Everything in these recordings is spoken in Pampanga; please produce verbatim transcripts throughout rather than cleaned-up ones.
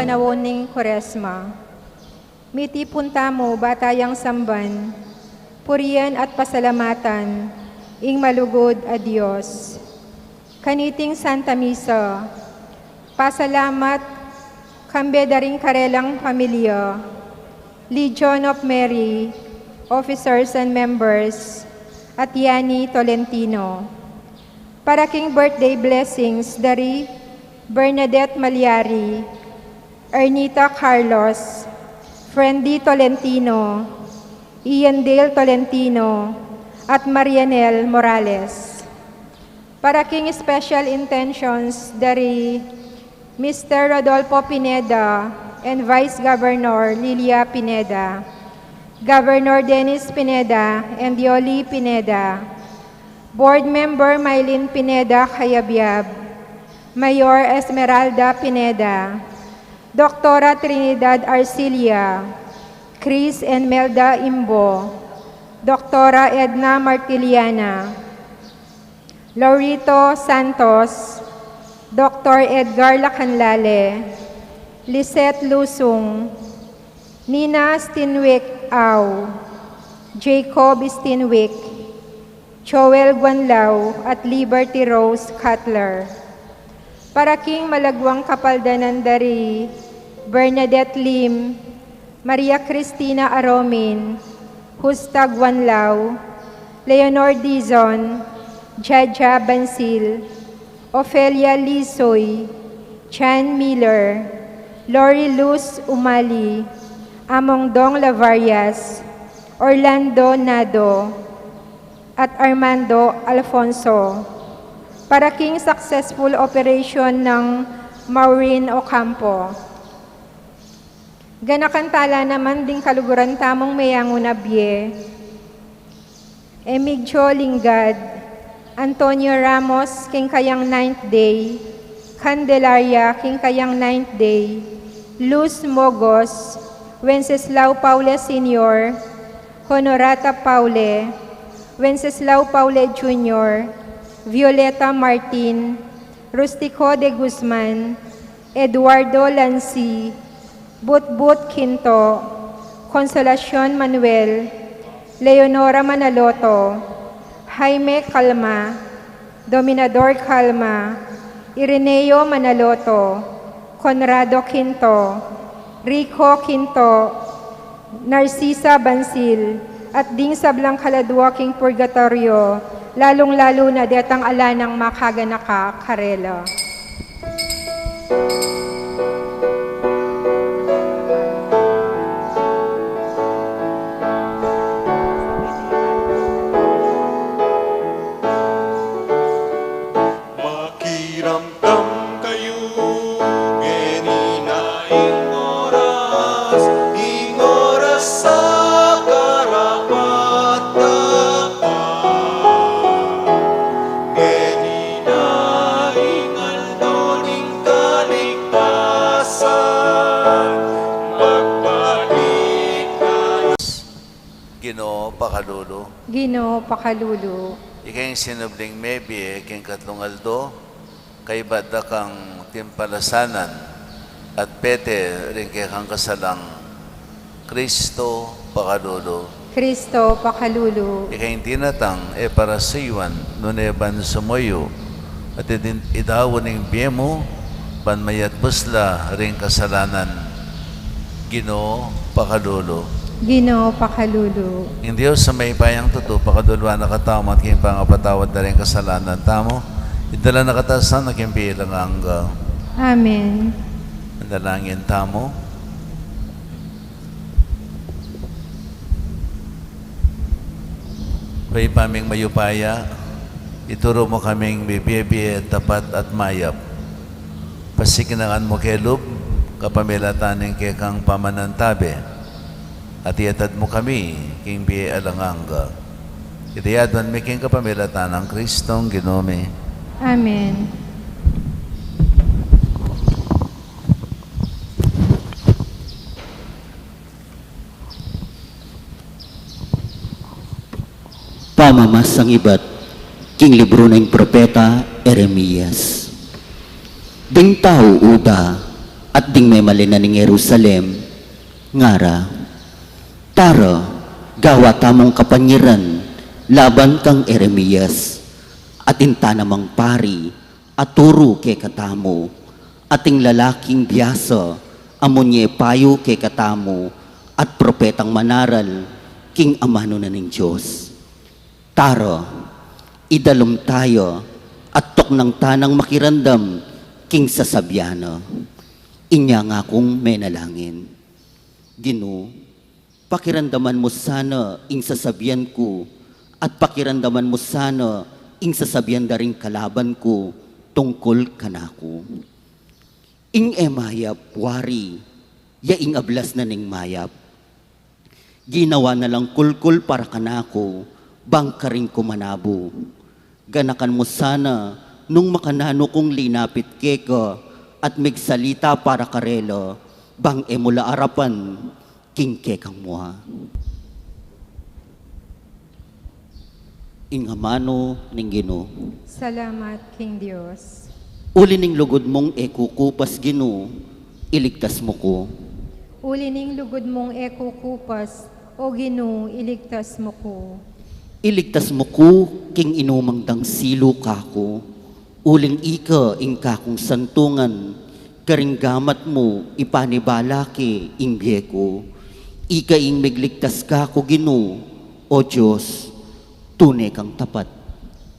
Nawon ning Kuaresma. Mitipun tamu ba tayang samban, purian at pasalamatan ing malugud a Dios. Kaniting Santa Misa, pasalamat kambe da ring karelang pamilya, Legion of Mary, officers and members, at Yani Tolentino. Para king birthday blessings da ri Bernadette Malyari, Ernita Carlos, Friendy Tolentino, Ian Dale Tolentino, at Marianel Morales. Para king special intentions da ri Mister Rodolfo Pineda and Vice Governor Lilia Pineda, Governor Dennis Pineda and Yoli Pineda, Board Member Mylene Pineda Cayabyab, Mayor Esmeralda Pineda, Doktora Trinidad Arcilia, Chris and Melda Imbo, Doktora Edna Martiliana, Laurito Santos, Doktor Edgar Lacanlale, Lisette Lusung, Nina Stinwick Au, Jacob Stinwick, Joel Guanlao, at Liberty Rose Cutler. Para king malagwang kapaldanan da ri Bernadette Lim, Maria Cristina Aromin, Justa Guanlao, Leonor Dizon, Jaja Bansil, Ofelia Lisoy, Jan Miller, Lori Luz Umali, Among Dong Lavarias, Orlando Nado, at Armando Alfonso. Para king successful operation nang Maureen Ocampo. Ganakan tala naman ding kaluguran tamung meyangu na bie. Emigdio Lingad, Antonio Ramos king kayang ninth day, Candelaria king kayang ninth day, Luz Mogos, Wenceslao Paule Senior, Honorata Paule, Wenceslao Paule Junior, Violeta Martin, Rustico de Guzman, Eduardo Lancy, Butbut Quinto, Consolacion Manuel, Leonora Manaloto, Jaime Calma, Dominador Calma, Ireneo Manaloto, Conrado Quinto, Rico Quinto, Narcisa Bansil, at ding sablang kaladua king purgatoryo, lalung-lalu na detang ala nang makaganaka karela. Makiramdam kayu, ngeni na ing oras, ing oras a karapat-dapat. Ngeni na ing aldo ning kaligtasan, magbalik na. Ginu, pakalulu. Ginu, pakalulu. Ika ing sinubling mebie king katlung aldo, kaybat da kang timpalasanan at pete ring kekang kasalang. Kristo, pakalulu. Kristo, pakalulu. Ika ing dinatang e para suyuan, nune ban sumuyu, at idin-, idaun ing bie mu, ban mayatbus la ring kasalanan. Ginu, pakalulu. Ginu, pakalulu. Ing Dios a mayupayang tutu, pakaluluan na katamu at king pangapatawad da ring kasalanan tamu, idala na katamu sana king bie alang angga. Amen. Manalangin tamu. Ibpa ming mayupaya, ituru mu kaming mibie-bie, tapat at mayap. Pasikinan mu ke lub, kapamilatan ning kekang pamanantabe, at iatad mu kami king bie alang angga. Iti aduan mi king kapamilatan nang Kristong Ginu mi. Amen. Pamamasang ibat king libru ning propeta Jeremias. Ding tau uda, At ding memalen na ning Jerusalem, ngara, "Tara, gawa tamung kapanyeran laban kang Jeremias, atin tana mang pari a turu kekatamu, ating lalaking biasa a munye payu kekatamu, at propetang manaral king amanu na ning Dios. Tara, idalum taya, at tuknang tanang makiramdam king sasabian na." Inya ngakung menalangin, "Ginu, pakiramdaman mu sana ing sasabian ku, at pakiramdaman mu sana ing sasabian da ring kalaban ku tungkul kanaku." Ing e mayap wari ya ing ablas na ning mayap. Ginawa na lang kulkul para kanaku, bang karin ku manabu. Ganakan mu sana nung makananu kung linapit keka at migsalita para karela, bang e mu la arapan king kekang mua. Ing amanu ning Ginu. Salamat king Dios. Uli ning lugud mung e kukupas, Ginu, iligtas mu ku. Uli ning lugud mung e kukupas, O Ginu, iligtas mu ku. Iligtas mu ku king inumang dang silu kaku, uling ika ing kakung santungan, karing gamat mu ipanibala ke ing bie ku. Ika ing migligtas kaku, Ginu, O Dios, tune kang tapat.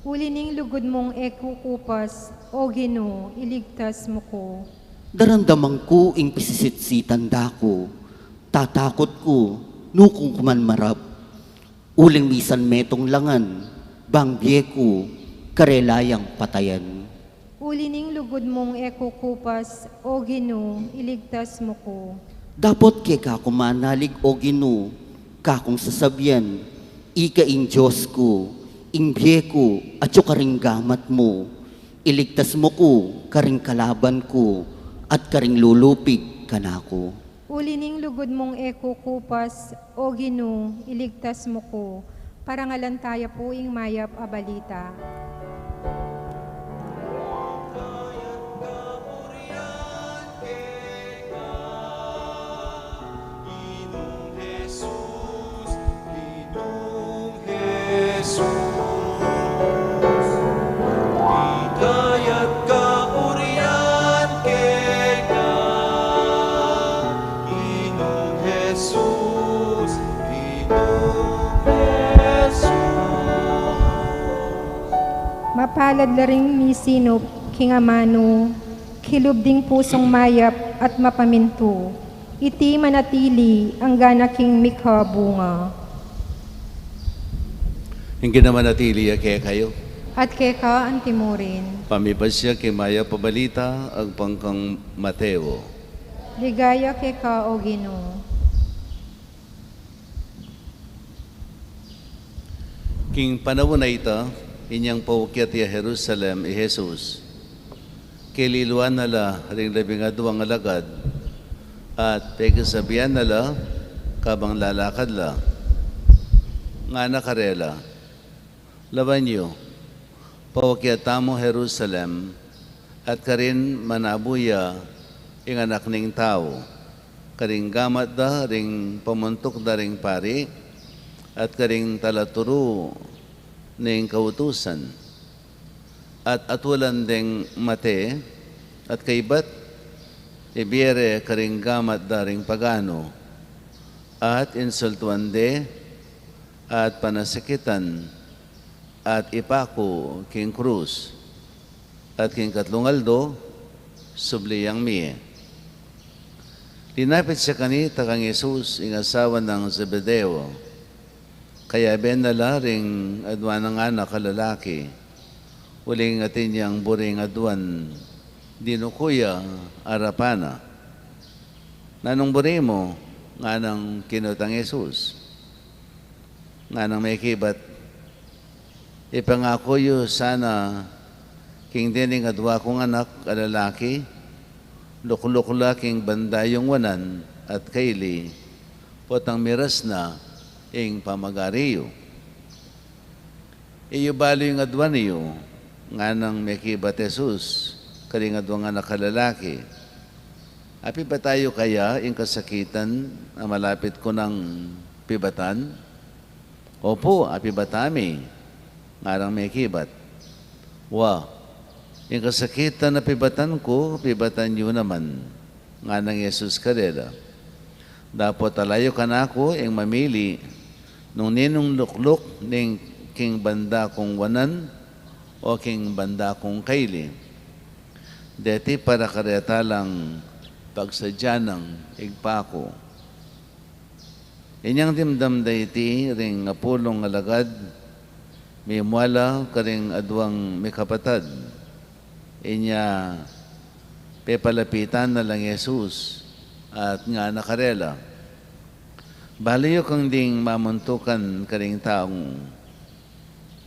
Uli ning lugud mung e kukupas, O Ginu, iligtas mu ku. Daramdaman ku ing pisisitsitan da ku, tatakut ku, nu ku man marap. Uling misan metung la ngan, bang bie ku, karela yang patayan. Uli ning lugud mung e kukupas, O Ginu, iligtas mu ku. Dapot keka ku manalig, O Ginu, kakung sasabian, ika ing Dios ku, ing bie ku, atyu karing gamat mu, iligtas mu ku karing kalaban ku, at karing lulupig kanaku. Uli ning lugud mung e kukupas, O Ginu, iligtas mu ku. Parangalan taya pu ing mayap a balita. Hikayat kapurian keka, Ginung Jesus, Ginung Jesus. Mapalad la ring misinup king amanu, kilub ding pusung mayap at mapamintu, iti manatili anggana king mikabunga. Ing Ginu manatili ya kekayu. At keka antimurin. Pamipasya king mayap a balita agpang kang Mateo. Ligaya keka, O Ginu. King panaun a ita, inyang paukyat ya Jerusalem i Jesus, kililuan na la ring labing adwang alagad, at pekisabian na la kabang lalakad la. Ngana karela, "Lawan yu, paukyat tamu Jerusalem, at karin manabu ya ing Anak ning Tau, karing gamat da ring pamuntuk da ring pari, at karing talaturu ning kautusan. At atulan deng mate, at kaybat, ibie re karing gamat da ring paganu, at insultuan de, at panasakitan, at ipaku king krus, at king katlung aldo, subli yang mie." Linapit ya kanita kang Jesus ing asawa nang Zebedeo, kayabe na la ring adwan nang anak a lalaki, uling atin yang buring adwan dinuku ya arapan na. "Nanung buri mu?" nganang kinutang Jesus. Nganang mekibat, "Ipangaku yu sana king dening adwa kung anak a lalaki, lukluk la king banda yung wanan at kaili, potang miras na ing pamagari yu." "Iyu balu ing adwan yu?" nganang mekibat Jesus karing adwang anak a lalaki. Apibata yu kaya ing kasakitan a malapit ku nang pibatan? Opu, apibata mi, ngarang mekibat. Wa, ing kasakitan a pibatan ku, pibatan yu naman, nganang Jesus karela. Dapot ala yu kanaku ing mamili nung ninung lukluk ning king banda kung wanan o king banda kung kaili. Deti para kareta lang pagsadya nang Ibpa ku. Inyang dimdam da iti ring apulung alagad, mimua la karing aduang mikapatad. Inya pepalapitan na lang Jesus at ngana karela, "Balu yu kang ding mamuntukan karing taung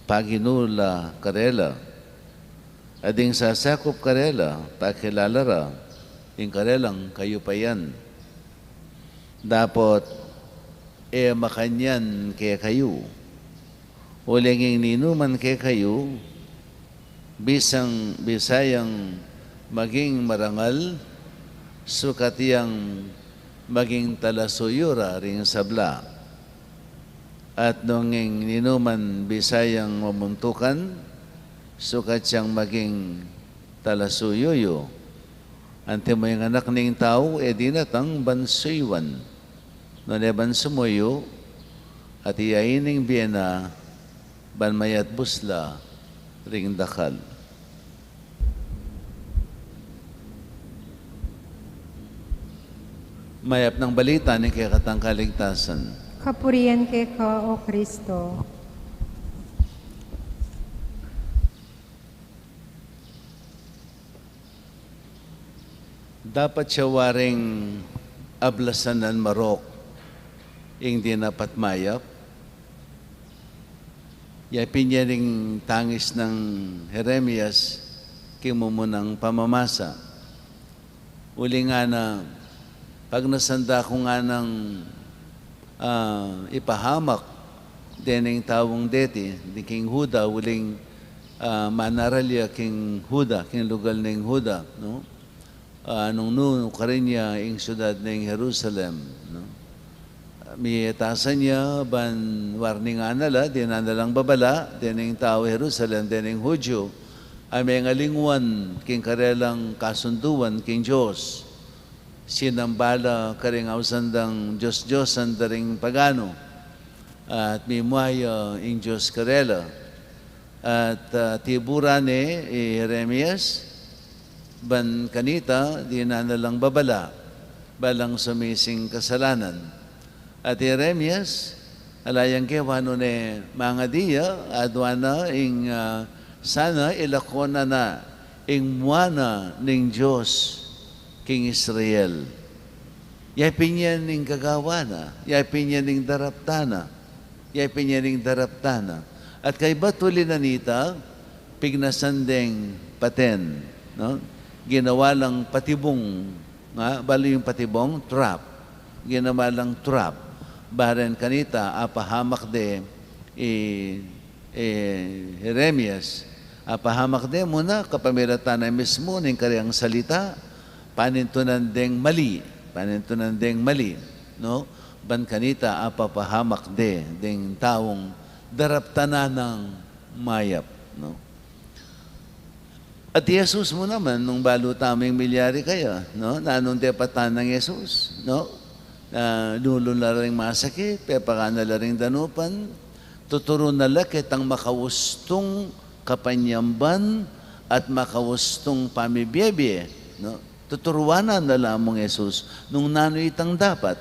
paginu la karela, at ding sasakup karela, pakilala ra ing karelang kayupayan. Dapot e makanyan kekayu. Uling ing ninuman kekayu, bisang bisa yang maging marangal, sukat yang maging talasuyu ra ring sabla. At nung ing ninuman bisa yang mamuntukan, sukat yang maging talasuyu yu. Antimo ing Anak ning Tau e dinatang ban suyuan, nune ban sumuyu, at iyain ing bie na ban mayatbus la ring dakal." Mayap nang balita ning kekatang kaligtasan. Kapurian keka, O Kristo. Dapat ya waring ablasan nang marok ing dinapat mayap. Ya pin ya ring tangis nang Jeremias king mumunang pamamasa. Uling ngana, pagnasan da ku nganang, ah, ipahamak dening taung deti, di king Juda, uling, ah, manaral ya king Juda, king lugal ning Juda, no? Ah, nung nu karin ya ing siudad ning Jerusalem, no? Miyetasan ya ban warningan na la, dinan na lang babala dening tau Jerusalem, dening Hudyu, a mengalingwan king karelang kasunduan king Dios. Sinamba la karing ausan dang dios-diosan da ring paganu, at mimua ya ing Dios karela. At, ah, tiburan ne i Jeremias, ban kanita, dinan na lang babala, balang sumising kasalanan. At i Jeremias, ala yang kewa nune mangadi ya, aduan na ing, ah, sana ilakwan na na ing mua na ning Dios king Israel. Ya pin yan ing gagawan na, ya pin yan ing daraptan na, ya pin yan ing daraptan na. At kaybat uli na nita, pignasan deng paten, no? Ginawa lang patibung, nga, balu ing patibung, trap. Ginawa lang trap. Baren kanita, apahamak de i, i Jeremias, apahamak de muna, kapamilatan na mismu ning kariang salita, panintunan deng mali, panintunan deng mali, no? Ban kanita, apapahamak de deng taung daraptan na nang mayap, no? At i Jesus mu naman, nung balu tamu ing milyari kaya, no? Nanung depatan nang Jesus, no? Na lulu na la ring masakit, pepakan na la ring danupan, tuturu na la ketang makaustung kapanyamban at makaustung pamibie-bie, no? Tuturuan na la mung Jesus nung nanu itang dapat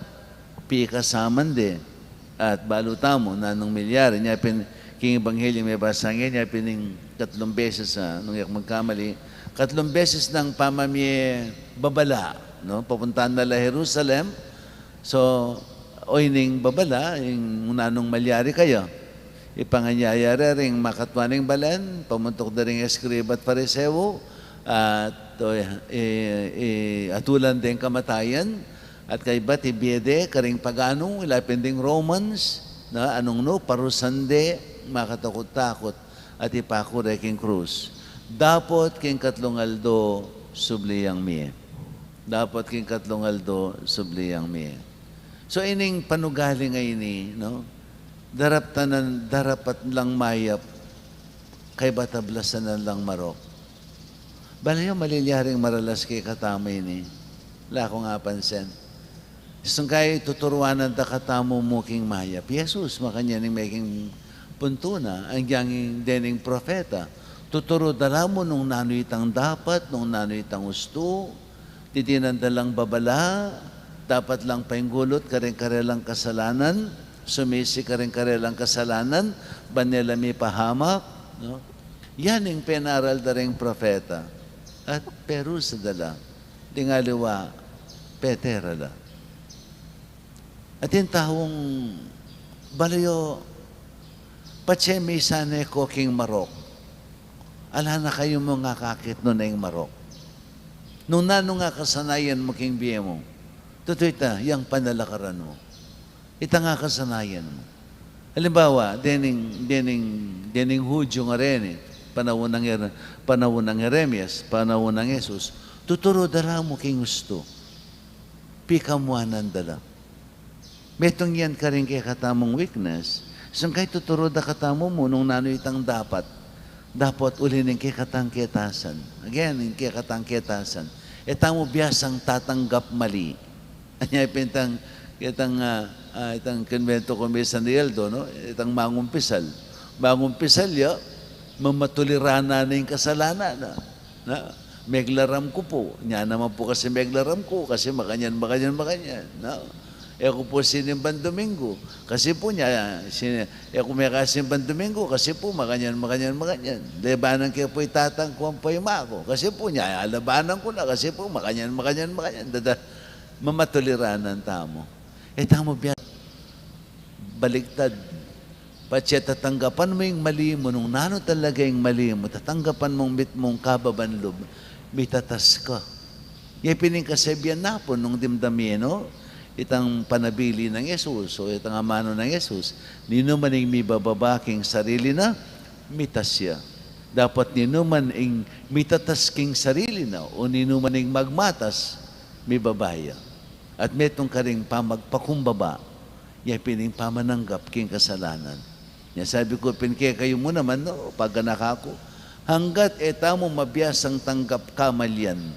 pikasaman de. At balu tamu nanung milyari, nya pin king Ebanghelyo mebasa ngeni, nya pin ing katlung beses, ah, nung e ku magkamali, katlung beses nang pamamie babala, no? Papuntan na la Jerusalem. So, oy ning babala, ing nanung milyari kaya. Ipanganyaya re ring makatua ning balen, pamuntuk da ring eskriba at Fariseo, at, o, i, i, atulan deng kamatayan, at kaybat ibie de karing paganu, ila pin ding Romans, na nung nu, parusan de, makatakut-takut, at ipaku re king krus. Dapot king katlung aldo, subli yang mie. Dapot king katlung aldo, subli yang mie. So, ining panugali ngeni, no? Daraptan, darapat lang mayap, kaybat ablasan lang marok. Balayu malilyaring maralas kekatamu ini. Ala kung apansin. Sungkay tuturuanan da katamu mu king mayap. Jesus, makanyan ing meging puntu na, agyang dening propeta. Tuturu da la mu nung nanu itang dapat, nung nanu itang ustu, didinan da lang babala, dapat lang painggulut karing karelang kasalanan, sumisi karing karelang kasalanan, ban ne la mipahamak, no? Yan ing penaral da ring propeta. At perusa da la, ding aliwa, pete ra la. Atin taung balayu, patse misan ne ko king marok. Ala na kayu mung akakit nune ing marok. Nung nanu ing kasanayan mu king bie mu, tutu ita, yang panalakaran mu. Ita ing kasanayan mu. Alimbawa, dening, dening, dening Hudyu ngareni, panaun nang Jer-, panaun nang Jeremias, panaun nang Jesus, tuturu da la mu king ustu. Pikamuanan da la. Metung yan karing kekatamung weakness. Sungkay tuturu da katamu mu nung nanu itang dapat. Dapat uli ning kekatang ketasan. Again, ing kekatang ketasan. E tamu biasang tatanggap mali. Anya pin itang, itang, ah, ah, itang kumbento ku misan i Eldo, no? Itang mangumpisal. Mangumpisal ya, mamatuliranan na ing kasalanan na. Na, meglaram ku pu. Nya naman pu kasi meglaram ku, kasi makanyan, makanyan, makanyan, no? E ku pu sinimban Duminggu, kasi pu nya, sin-, e ku mekasimban Duminggu, kasi pu makanyan, makanyan, makanyan. Lebanan ke pu i tatang ku ampo i ima ku, kasi pu nya, labanan ku na, kasi pu makanyan, makanyan, makanyan. Dada, mamatuliranan tamu. E tamu bia-, baligtad. Patse tatanggapan mu ing mali mu, nung nanu talaga ing mali mu, tatanggapan mung mitmung kababan lub, mitatas ka. Ya pin ing kasabian na pu nung dimdam ye no, itang panabili nang Jesus, o itang amanu nang Jesus, ninuman ing mibababa king sarili na, mitas ya. Dapat ninuman ing mitatas king sarili na, o ninuman ing magmatas, mibaba ya. At metung karing pamagpakumbaba, ya pin ing pamananggap king kasalanan. Nya sabi ku pin kekayu mu naman, no, pagana kaku, hanggat e tamu mabiasang tanggap kamalian,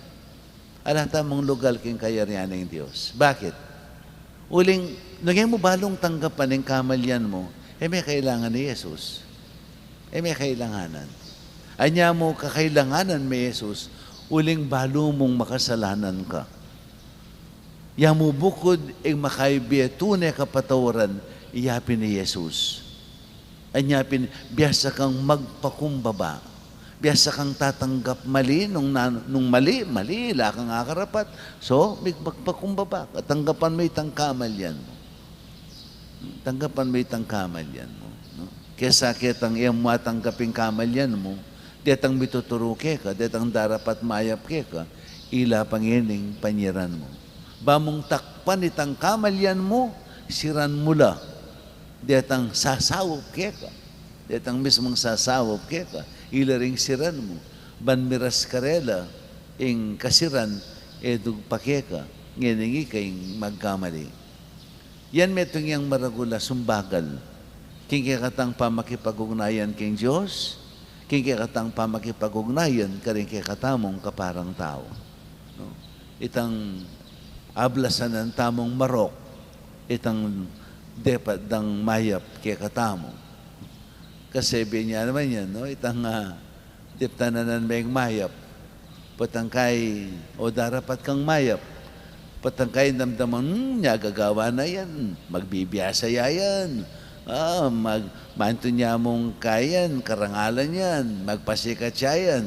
ala tamung lugal king kayarian ning Dios. Bakit? Uling, nung e mu balung tanggapan ing kamalian mu, e me kailangan i Jesus. E me kailanganan. Anya mu kakailanganan me i Jesus, uling balu mung makasalanan ka. Ya mu bukud ing makaibie tune kapatawaran, ya pin i Jesus. Anya pin, biasa kang magpakumbaba. Biasa kang tatanggap mali, nung nan-, nung mali, mali, ala kang akarapat. So, mig-, magpakumbaba ka, tanggapan mu itang kamalian mu. Tanggapan mu itang kamalian mu, no? Kesa ketang e mu atanggap ing kamalian mu, detang mituturu keka, detang darapat mayap keka, ila pa ngening panyiran mu. Ba mung takpan itang kamalian mu, siran mu la detang sasaup keka, detang mismung sasaup keka, ila ring siran mu, ban miras karela ing kasiran, e dug pa keka, ngening ika ing magkamali. Yan metung yang maragul a sumbagal king kekatang pamakipag-ugnayan king Dios, king kekatang pamakipag-ugnayan karing kekatamung kaparang tau. No? Itang ablasanan tamung marok, itang depat dang mayap kekatamu. Kasi bie nya naman yan, no? Itang, ah, diptanan meng mayap. Patangkay, o darapat kang mayap. Patangkay damdaman, hmm, nya gagawa na yan. Magbibiasa ya yan. Ah, mag-, mantu nya mung kayan, karangalan yan. Magpasikat ya yan.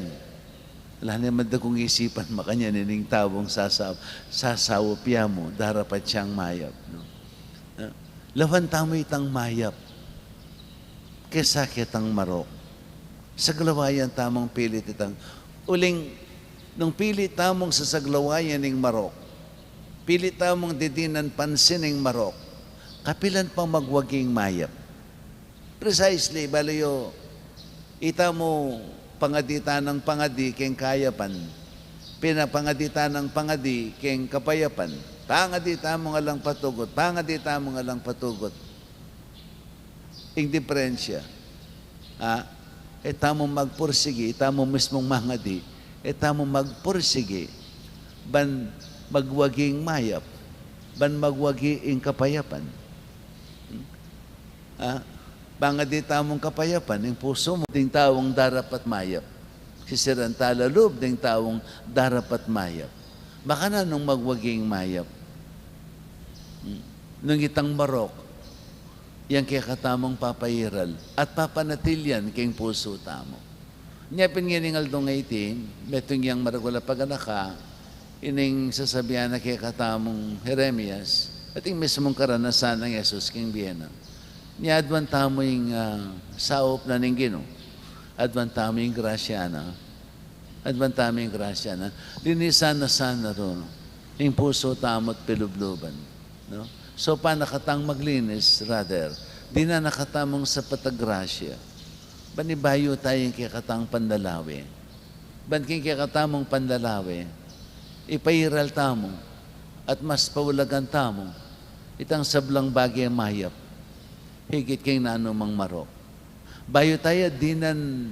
Ala ne man dakung isipan makanyan ining taung sasa-, sasaup ya mu, darapat yang mayap, no? Ah, lawan tamu itang mayap kesa ketang marok. Saglawayan tamung pilit itang, uling nung pilit tamung sasaglawayan ing marok, pilit tamung didinan pansin ing marok, kapilan pa magwagi ing mayap. Precisely, balayu, itamu pangadi tanang pangadi keng kayapan. Pinapangadi ta nang pangadi keng kapayapan. Pangadi tamung alang patugut, pangadi tamung alang patugut. Ing diperensya, ha? E tamu magpursigi, e tamu mismung mangadi, e tamu magpursigi ban magwagi ing mayap, ban magwagi ing kapayapan. Ha? Pangadi tamung kapayapan ing pusu mu, ding taung darapat mayap. Sisiran ta la lub ding taung darapat mayap. Makananu nung magwagi ing mayap? Hmm. Nung itang marok yang kekatamung papairal at papanatilian keng pusu tamu. Nya pin ngening aldo ngeni, metung yang maragul a paganaka, ining sasabian na kekatamung Jeremias, at ing mismung karanasan nang Jesus king bie na. Nya aduan tamu ing, ah, saup na ning Ginu, aduan tamu ing grasya na, aduan tamu ing grasya na, linisan na sana ro ing pusu tamu't pilubluban, no? So, paano katang maglinis, rather? Dinan na katamung sapat a grasya ban ibayu taya ing kekatang panlalawe. Ban king kekatamung panlalawe, ipairal tamu at mas paulagan tamu itang sablang bage mayap higit king nanumang marok. Bayu taya dinan,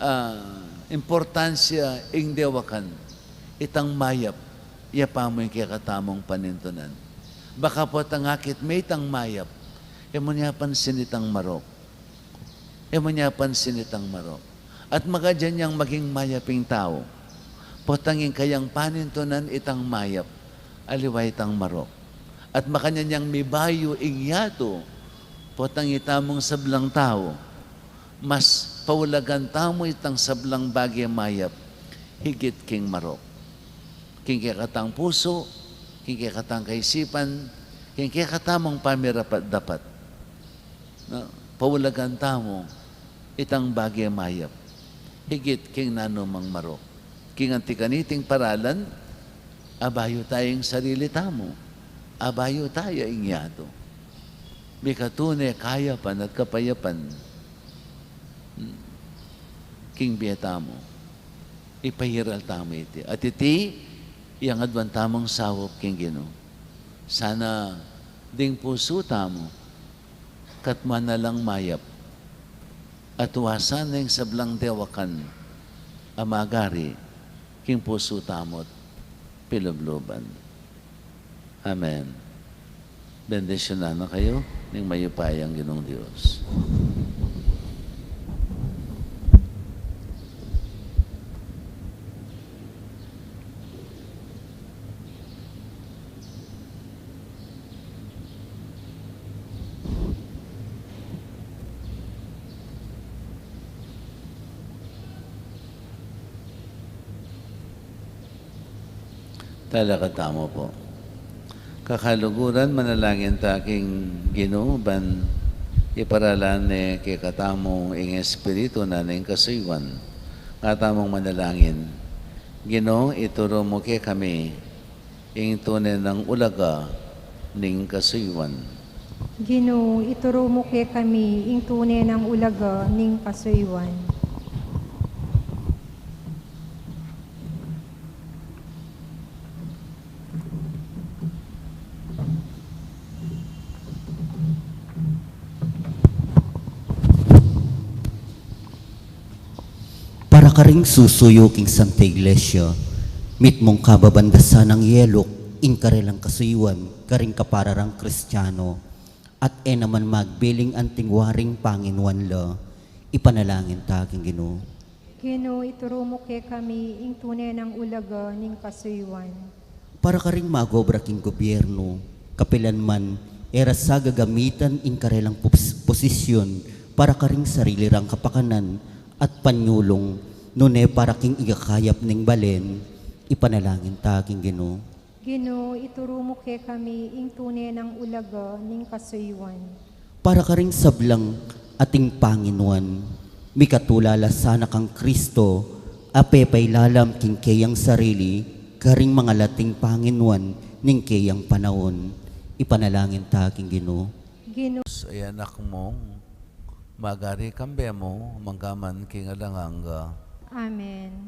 ah, importansya ing dewakan itang mayap, ya pa mu ing kekatamung panintunan. Baka potang akit me itang mayap, e mu ne apansin itang marok. E mu ne apansin itang marok. At makanyan yang maging mayap ing tau potang ing kayang panintunan itang mayap, aliwa itang marok. At makanyan yang mibayu ing yatu potang itamung sablang tau, mas paulagan tamu itang sablang bage mayap higit king marok. King kekatang pusu, king kekatang kaisipan, king kekatamung pamirapat-dapat. No? Paulagan tamu itang bage mayap higit king nanumang marok. King anti kaniting paralan, abayu taya ing sarili tamu, abayu taya ing yatu. Mika tune kayapan at kapayapan, hmm, king bie tamu. Ipairal tamu iti. At iti yang aduan tamung saup king Ginu. Sana ding pusu tamu katmuan na lang mayap, at uasan na ing sablang dewakan a magari king pusu tamu't pilubluban. Amen. Bendisyunan na kayu ning mayupayang Ginung Dios. Talakad tamu pu. Kakaluguran, manalangin ta king Ginu ban iparalan ne kekatamu ing Espiritu na ning kasuyuan. Nga tamung manalangin: Ginu, ituru mu kekami ing tune nang ulaga ning kasuyuan. Ginu, ituru mu kekami ing tune nang ulaga ning kasuyuan. Para karing susuyu king Santa Iglesia, mitmung kababan da sanang yeluk ing karelang kasuyuan karing kapara rang Kristiano, at e na man magbiling anting waring panginuan la, ipanalangin ta king Ginu. Ginu, ituru mu kekami ing tune nang ulaga ning kasuyuan. Para karing magobra king gobyerno, kapilan man e ra sa gagamitan ing karelang pos-, posisyon para karing sarili rang kapakanan at panyulung, nune para king ikakayap ning balen, ipanalangin ta king Ginu. Ginu, ituru mu kekami ing tune nang ulaga ning kasuyuan. Para karing sablang ating panginuan, mikatulala sana kang Kristo, a pepailalam king keyang sarili karing mangalating panginuan ning keyang panaun. Ipanalangin ta king Ginu. Ginu. Ay Anak mung magari kambe mu, mangga man king alang angga. Amen.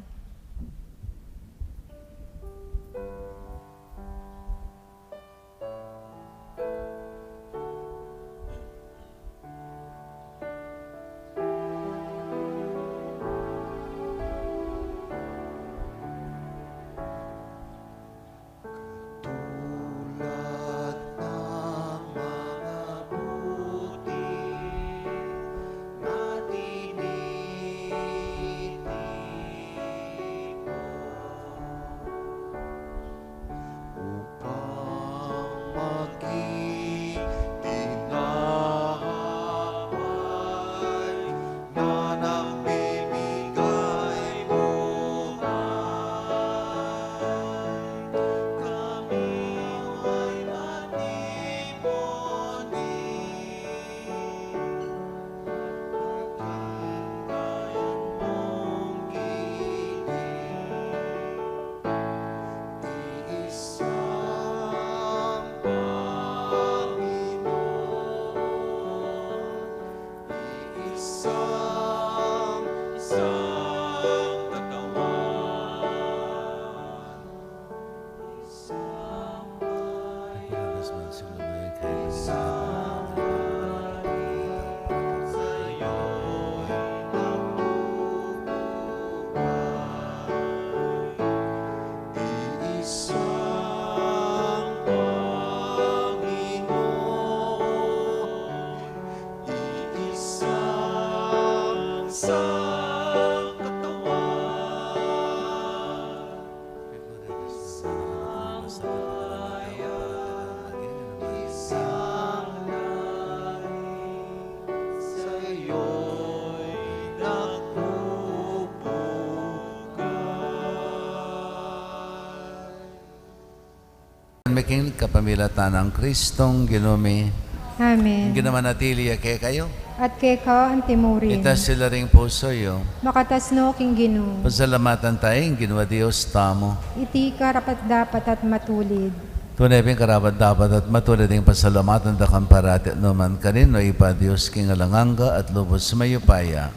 King kapamilatan nang Kristong Ginu mi. Amen. Ing Ginu manatili ya kekayu. At keka antimurin. Itas yu la ring pusu yu. Makatas no king Ginu. Pasalamatan taya ing Ginu a Dios tamu. Iti karapat-dapat at matulid. Tune pin karapat-dapat at matulid ing pasalamatan da kang parati at nukarin man, o Ibpa, Dios king alang angga at lubus mayupaya.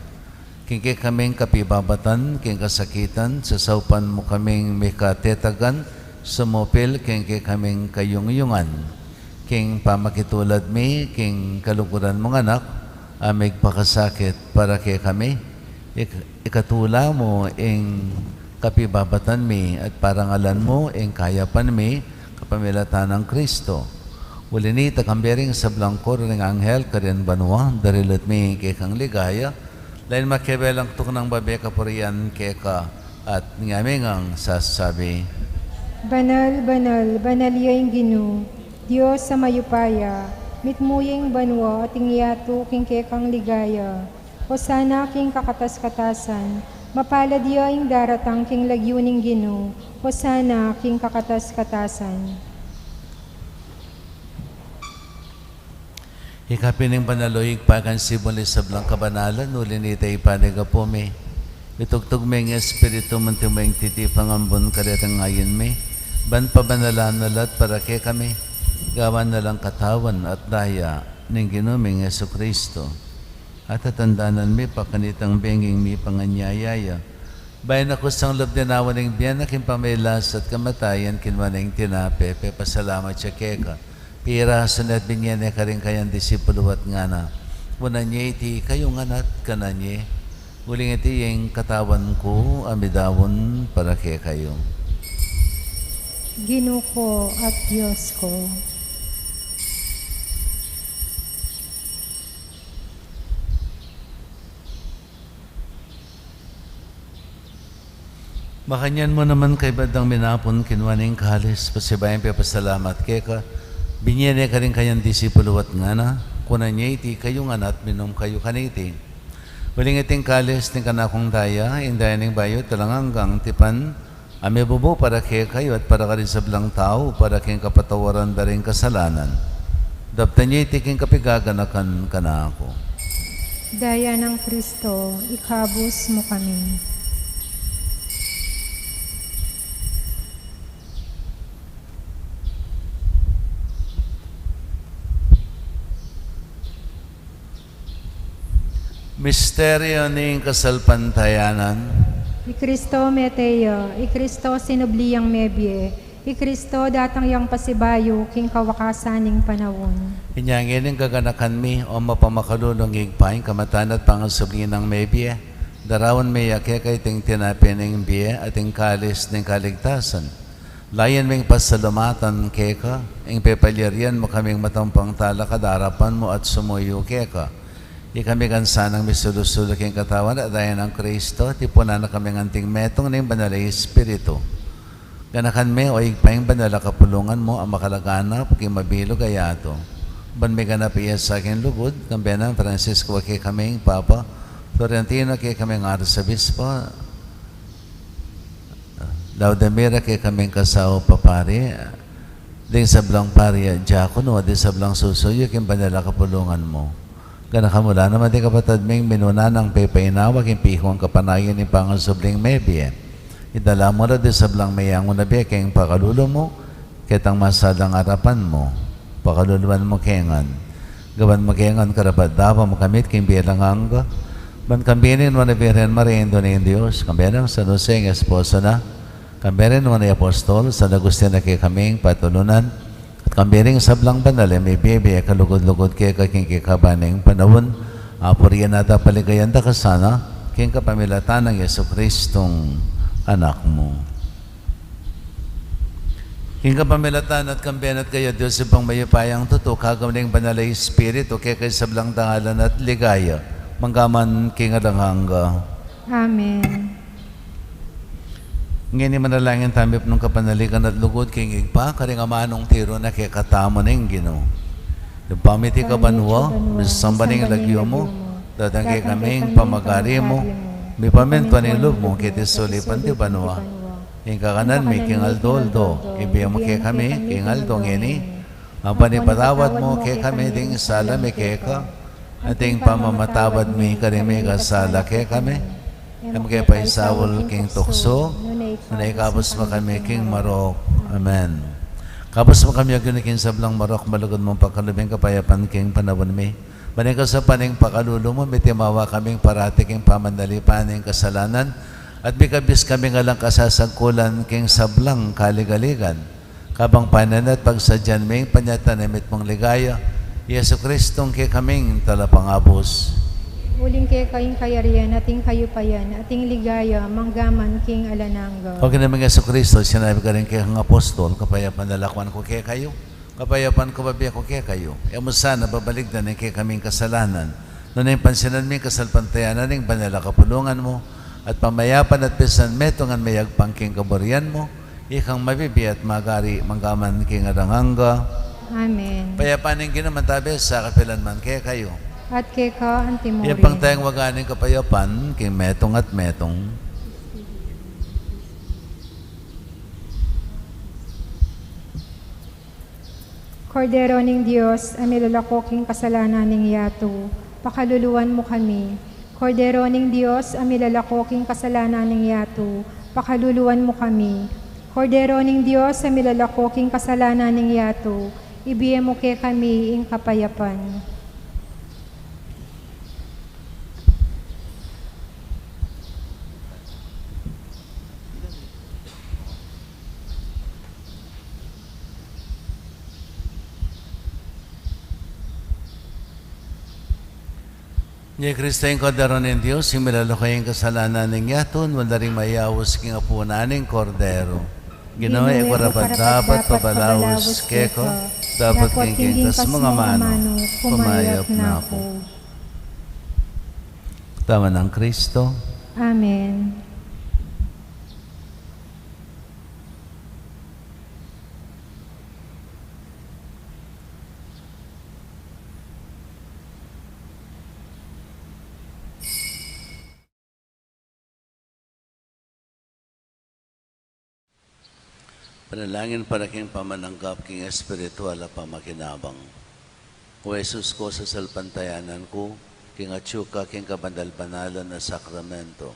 King kekaming kapibabatan, king kasakitan, sasaupan mu kaming mikatetagan, sumupil king kekaming kayungyungan. King pamakitulad mi king kaluguran mung Anak, a migpakasakit para kekami, ik-, ikatula mu ing kapibabatan mi at parangalan mu ing kayapan mi kapamilatan nang Kristo. Uli nita, kambe ring sablang koro ring anghel karin banua, daralit mi ing kekang ligaya, lalu makiabe lang tuknang babie kapurian keka, at ngami ngang sasabi: Banal, banal, banal ya ing Ginu, Dios a mayupaya, mitmu ya ing banua at ing yatu king kekang ligaya. Hosana king kakatas-katasan, mapalad ya ing daratang king lagyu ning Ginu, Hosana king kakatas-katasan. Ika pin ing banal, o Ibpa, king sibul ning sablang kabanalan, uli nita ipanyawad mi. Itugtug me ing Espiritu mu, antimu ing titipang ambun karetang ain mi. Ban pabanalan na la at para kekami, gawan na lang katawan at daya ning Ginu ming Jesucristo. At tatandanan mi pa kanitang benging mipanganyaya ya. Bayu na kusang lub dinawa ning bie na king pamagkasakit at kamatayan, kinua ne ing tinape, pepasalamat ya keka, pirasu ne at binie ne karing kayang disipulu at ngana: Kunan ye iti kayu ngan at kanan ye, uling iti ing katawan ku a midaun para kekayu. Ginu ku at Dios ku. Makanyan mu naman, kaybat dang minapun, kinua ne ing kalis, pasibayu yang pepasalamat keka, binie ne karing kayang disipulu at ngana: Kunan ye iti kayu ngan at minum kayu kaniti, uling iti ing kalis ning kanakung daya, ing daya ning bayu at alang anggang tipan, a mibubu para kekayu at para karing sablang tau, para king kapatawaran da ring kasalanan. Daptan ye iti king kapaganakan kanaku. Daya nang Kristo, ikabus mu kami. Misteryu ning kasalpantayanan. I Kristo mete ya, i Kristo sinubli yang mebie, i Kristo datang yang pasibayu king kawakasan ning panaun. Inya ngeni ing gaganakan mi, o mapamakalulung Ibpa, ing kamatayan at pangasubli nang mebie. Daraun mi ya keka iting tinape ning bie at ing kalis ning kaligtasan. Layan ming pasalamatan keka ing pepalyarian mu kaming matampang talakad king arapan mu at sumuyu keka. Ikami ngan sanang misulu-sulu king katawan at daya nang Kristo, tipunan na kaming anting metung ning Banal a Espiritu. Ganakan me, o Ibpa, ing banal a kapulungan mu a makalaganap king mabilug a yatu. Ban miganap ya sa king lugud, kambe nang Francisco a kekaming Papa, Florentino a kekaming Arsobispo, Laudamira a kekaming kasawa papari, ding sablang pari at diakono, ding sablang susuyu king banal a kapulungan mu. Ganakan mu la naman ding kapatad ming minuna nang pepainawa king pikung kapanayan ning pangasubling mebie. Idala mu la ding sablang meyangu na bie king pakalulu mu, ketang masalang arapan mu, pakaluluan mu ke ngan. Gawan mu ke ngan karapat-dapat makamit king bie alang angga. Ban kambe ning nuan a Birhen Maria, Indu ning Dios, kambe nang San Jose ing esposo na, kambe ring nuan a apostol, San Agustin a kekaming patulunan, At kambe ring sablang banal, e mi bibie kalugud-lugud keka king kekaban ning panaun, apurian at apaligayan da ka sana, king kapamilatan nang Jesucristong Anak mu. King kapamilatan at kambe na at kaya Dios Ibpang mayupayang tutu, kagawan ning Banal a Espiritu, keka ing sablang dangalan at ligaya, mangga man king alang angga. Amen. Ngeni manalangin tamu king kapanaligan at lugud king Ibpa, karing amanung tiru na kekatamu ning Ginu. Ibpa mi atiu ka banua, misamban ya ing lagyu mu, datang kekami ing pamagari mu, mipamintuan ing lub mu keti sulip anti banua. Ing kakanan mi king aldo-aldo, ibie mu kekami king aldo ngeni, amban ipatawad mu kekami ding sala mi keka, anti ing pamamatawad mi karing mikasala kekami. E mu ke paisaul king tuksu, nune ikabus mu kami king marok. Amen. Kabus mu kami, O Ginu, king sablang marok, malugud mung pakalub ing kapayapan king panaun mi. Ban king saup ning pakalulu mu, mitimawa kaming parati king pamanalipan ning kasalanan, at mikabus kaming alang kasasagkulan king sablang kaligaligan. Kabang panenayan at pagsadyan mi ing panyatang na mitmung ligaya, Jesucristong kekaming Talapangabus. Uling keka ing kayarian, at ing kayupayan, at ing ligaya, mangga man king alang angga. O Ginu ming Jesucristo, sinabi mu karing kekang apostol, kapayapan lalakwan ku kekayu, kapayapan ku bibie ku kekayu. E mu sana babalikdan ing kekaming kasalanan, nune pansinan mu ing kasalpantayanan ning banal a kapulungan mu, at pamayapan at pisan metungan meyagpang king kaburian mu, ikang mabibie at magari mangga man king alang angga. Amen. Ing kapayapan ning Ginu mantabe sa kapilan man kekayu. At keka anti mu rin. Ing pangtayang waga ning kapayapan king metung at metung. Kordero ning Dios, a milalako king kasalanan ning yatu, pakaluluan mu kami. Kordero ning Dios, a milalako king kasalanan ning yatu, pakaluluan mu kami. Kordero ning Dios, a milalako king kasalanan ning yatu, ibie mu kekami ing kapayapan. Ini i Kristo, ing Kordero ning Dios, ing milalako king kasalanan ning yatu. Nuan la ring mayaus king apunan ning Kordero. Ginu, e ku karapat-dapat pabalaus keka, dapot king kekang kasmu manu, kumayap na ku. Katawan nang Kristo. Amen. Panalangin para king pamananggap king espiritual a pamakinabang. O Jesus ku, sasalpantayanan ku king atyu ka king kabanal-banalan a sakramento.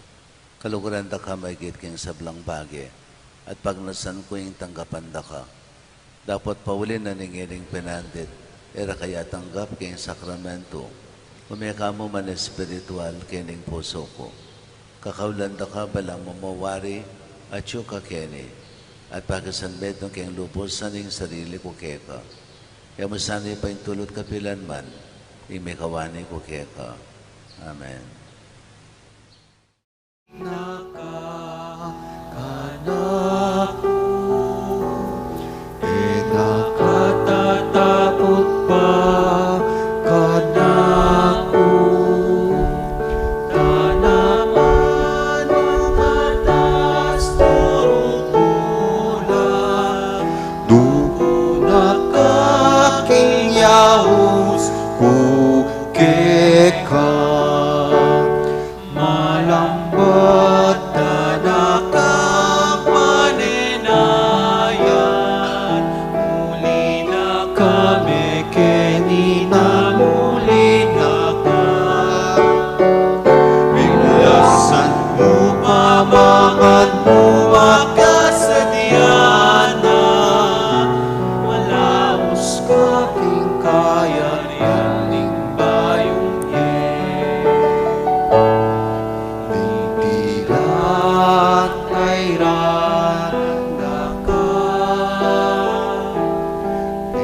Kaluguran da ka maigit king sablang bage, at pagnasan ku ing tanggapan da ka. Dapot pauli na ning iling pinandit, e ra ka ya tanggap king sakramento, ume ka mu man espiritual king pusu ku. Kakaulan da ka balang mamawari atyu ka keni, at pakisanmetung keng lubusan ing sarili ku keka. E mu sana paintulut kapilan man ing mikawani ku keka. Amen. Naka kanaku, e na ka tataput pa kanaku. Tana manu matas turukula, duku na ka king yaus ku keka. Malambat da na kang panenayan, muli na ka mekeni na muli na ka. Bilasan mu pamangan mu makasadya na, malaus ka king kayarian ning bayung Ding diran kairan da ka, e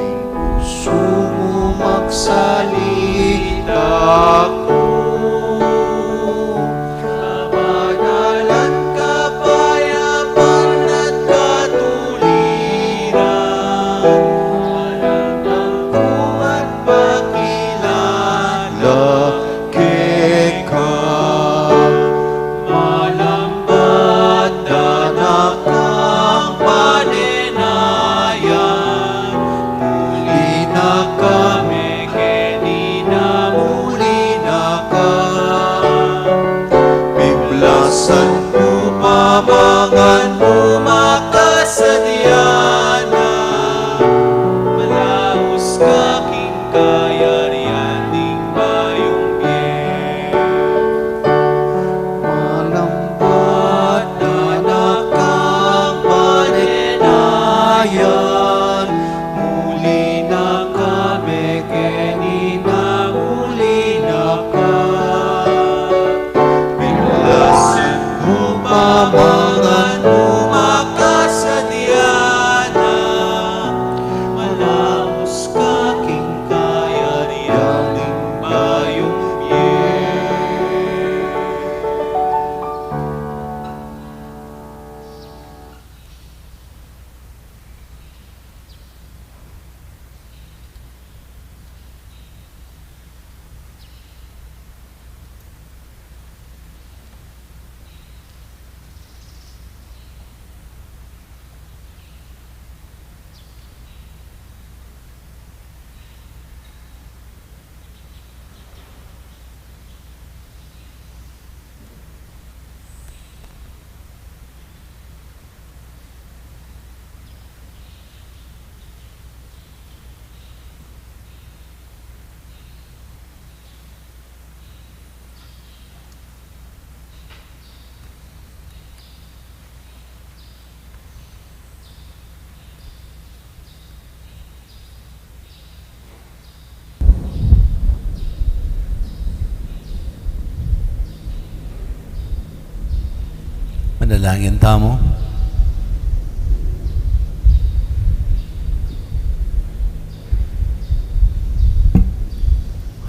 Langin tamu.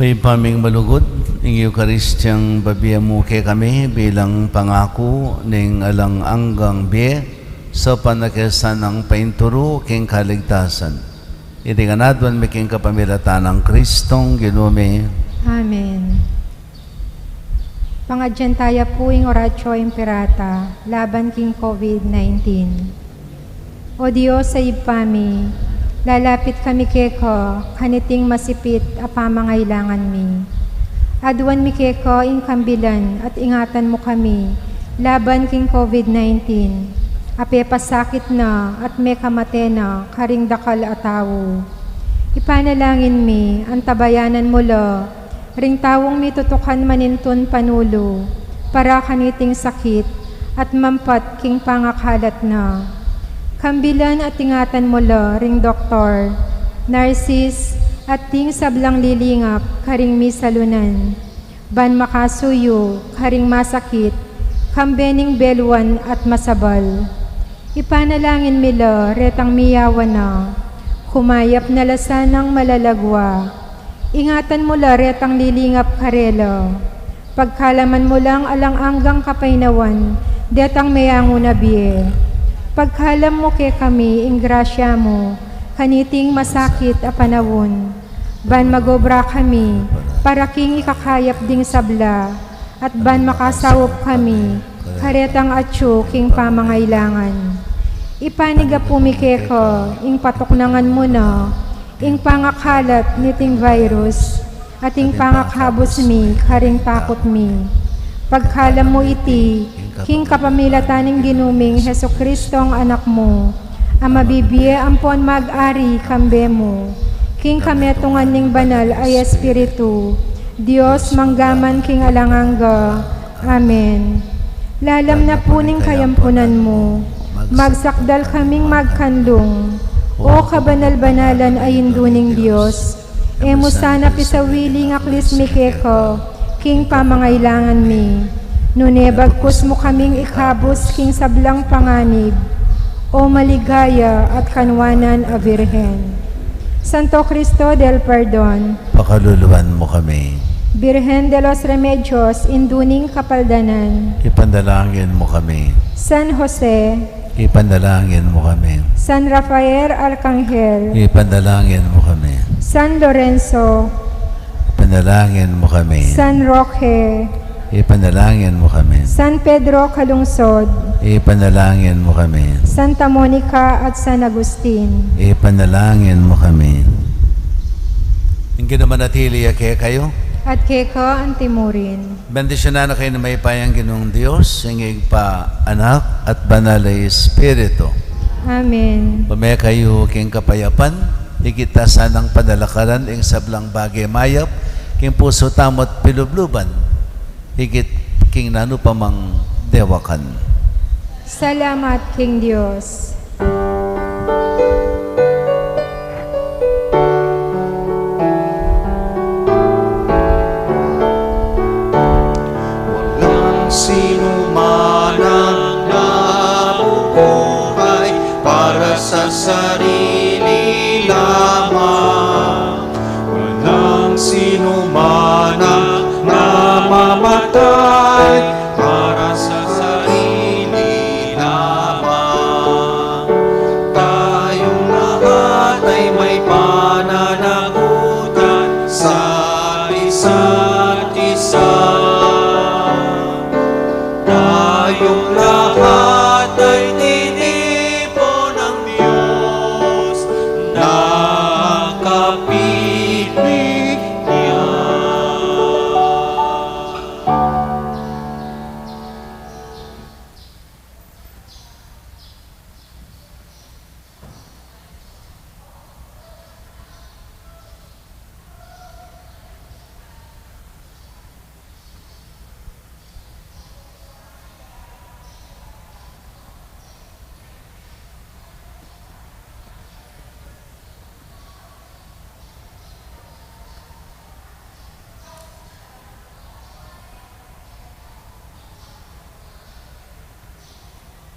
Hoy Ibpa ming malugud, ing Eukaristiyang babie mu kekami bilang pangaku ning alang anggang bie, saupan na ke sanang painturu king kaligtasan. Iti ngan aduan mi king kapamilatan nang Kristong Ginu mi. Amen. Pangadyan taya pu ing Oratio Imperata laban king COVID nineteen. O Dios a Ibpa mi, lalapit kami keka kaniting masipit a pamangailangan mi. Aduan mi keka ing kambilan at ingatan mu kami laban king COVID nineteen a pepasakit na at mekamate na karing dakal a tau. Ipanalangin mi, antabayanan mu la ring taung mitutukan manintun panulu para kaniting sakit at mampat king pangakalat na. Kambilan at ingatan mu la ring doktor, narsis, at ding sablang lilingap karing misalunan, ban makasuyu karing masakit, kambe ning beluan at masabal. Ipanalangin mi la retang miyawan na, kumayap na la sanang malalagwa. Ingatan mu la retang lilingap karela. Pagkalaman mu lang alang anggang kapaynawan detang meyangu na bie. Pagkalam mu kekami ing grasya mu kaniting masakit a panaun, ban magobra kami para king ikakayap ding sabla, at ban makasaup kami karetang atyu king pamangailangan. Ipanyawad mi keka ing patuknangan mu na ing pangakalat niting virus, at ing pangakabus mi karing takut mi. Pagkalam mu iti king kapamilatan ning Ginu ming Jesucristong Anak mu, a mabibie ampon mag-ari kambe mu king kametungan ning Banal a Espiritu, Dios mangga man king alang angga. Amen. Lalam na pu ning kayampunan mu, magsakdal kaming magkanlung, O kabanal-banalan a Indu ning Dios. E mu sana pisawili ing aklis mi keka king pamangailangan mi, nune bagkus mu kaming ikabus king sablang panganib, O maligaya at kanwanan a Birhen. Santo Cristo del Perdon. Pakaluluan mu kami. Birhen de los Remedios, Indu ning Kapaldanan. Ipanalangin mu kami. San Jose. Ipanalangin mu kami. San Rafael Arcangel. Ipanalangin mu kami. San Lorenzo. Ipanalangin mu kami. San Roque. Ipanalangin mu kami. San Pedro Calungsod. Ipanalangin mu kami. Santa Monica at San Agustin. Ipanalangin mu kami. Ing Ginu manatili ya kekayu. At keka antimurin. Bendisyunan na kayu ning mayupayang Ginung Dios, ing Ibpa, Anak, at Banal a Espiritu. Amen. Ume kayu king kapayapan, ikit ta sanang panalakaran ing sablang bage mayap king pusu tamu at pilubluban, ikit king nanu pa mang dewakan. Salamat king Dios. Walang sinuman ang nabubuhay para sa sarili lamang. Walang sinuman ang namamatay para sa sarili lamang. Tayong lahat ay may pananagutan sa isa't isa. Tayong lahat ay tinipon ng Diyos na kapipili.